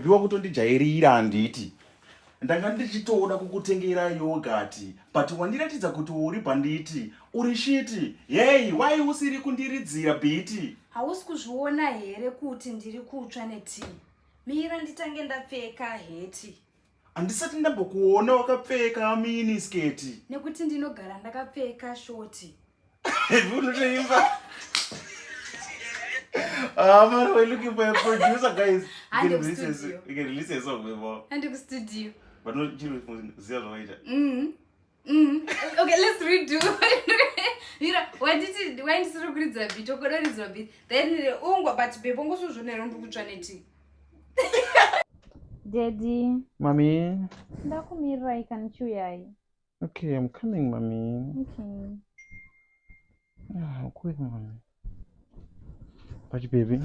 Baby wakutondijairira handiti? Ndanga ndichitoda kukutengera yogurt but wandiratidza kuti uri bhanditi, uri shiti. Hey, why usiri kundiridzira bhiti? Hausi kuzviona here kuti ndiri kutsva netii? Mira nditange ndapfeka heti. Handisati ndambokuona wakapfeka mini sketi. Nekuti ndinogara ndakapfeka shoti. Unotoimba. Ah, man, we're looking for a producer, guys. You can release a, you can release a song before. Handi kustudio. But no, chiri kuziva zvavaita. Okay, let's redo. Mira, wanditi wandisiri kuridza beat, okoda kuridza beat. Then ungwa but babe ungosuzvonera ndiri kutsva netii. Daddy. Mommy. Ndakumirirai kani chiuyai. Okay, I'm coming, mommy. Okay. Ah, quick, mommy. But baby.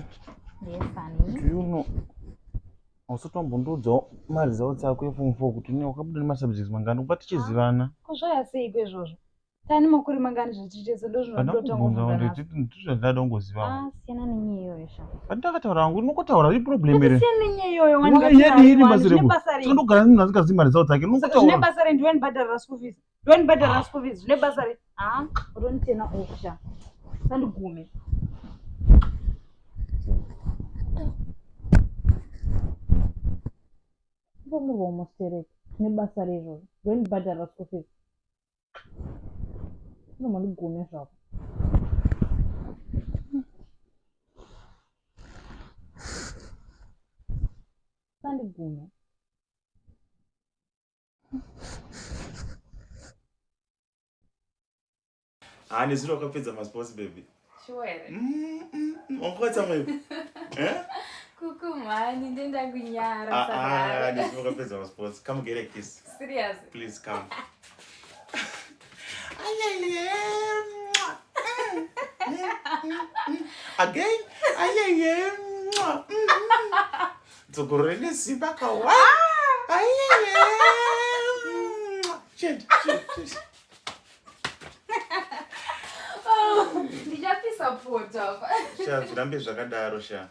Yes, honey. Do you know? Hausati wambondiudzawo maresults ako eform 4 kuti une wakabuda nemasubjects mangani kubva tichizivana. Ko zvaya seiko izvozvo? Tani makore mangani zvatitese ndozvinototanga. Ndozvandada kungoziva. Ah, siyana nenyaya iyoyo sha. Pandakataura hangu unongotaura iproblem here? Siyana nenyaya iyoyo wani. Yedi iri basa reko. Tinondogara nemunhu asingazivi mari dzawo dzake. Unongotaura. Zvine basa rei ndiwe ndibhadharira school fees. Ndiwe ndibhadharira school fees. Zvine basa rei? Ah, unonditena off sha. Sandigume. Mbomuromo stereki. Zvine basa rei izvozvo? Ndiwe ndibhadharira school fees. Unombondigumya zvako. Sandigume. Ah, nezuro wakapedza masports baby. Sure here? Wakatsamwa iwe. Eh? Kuku mhani ndenda kunyara Ah, ah, nezuro wakapedza masports. Come get a kiss. Serious? Please come. Again? Ayeye. Dzokoro rine simba kawa. Ayeye. Change, change, change. Oh, ndichapisa poto apa. Sha, zvirambe zvakadaro sha.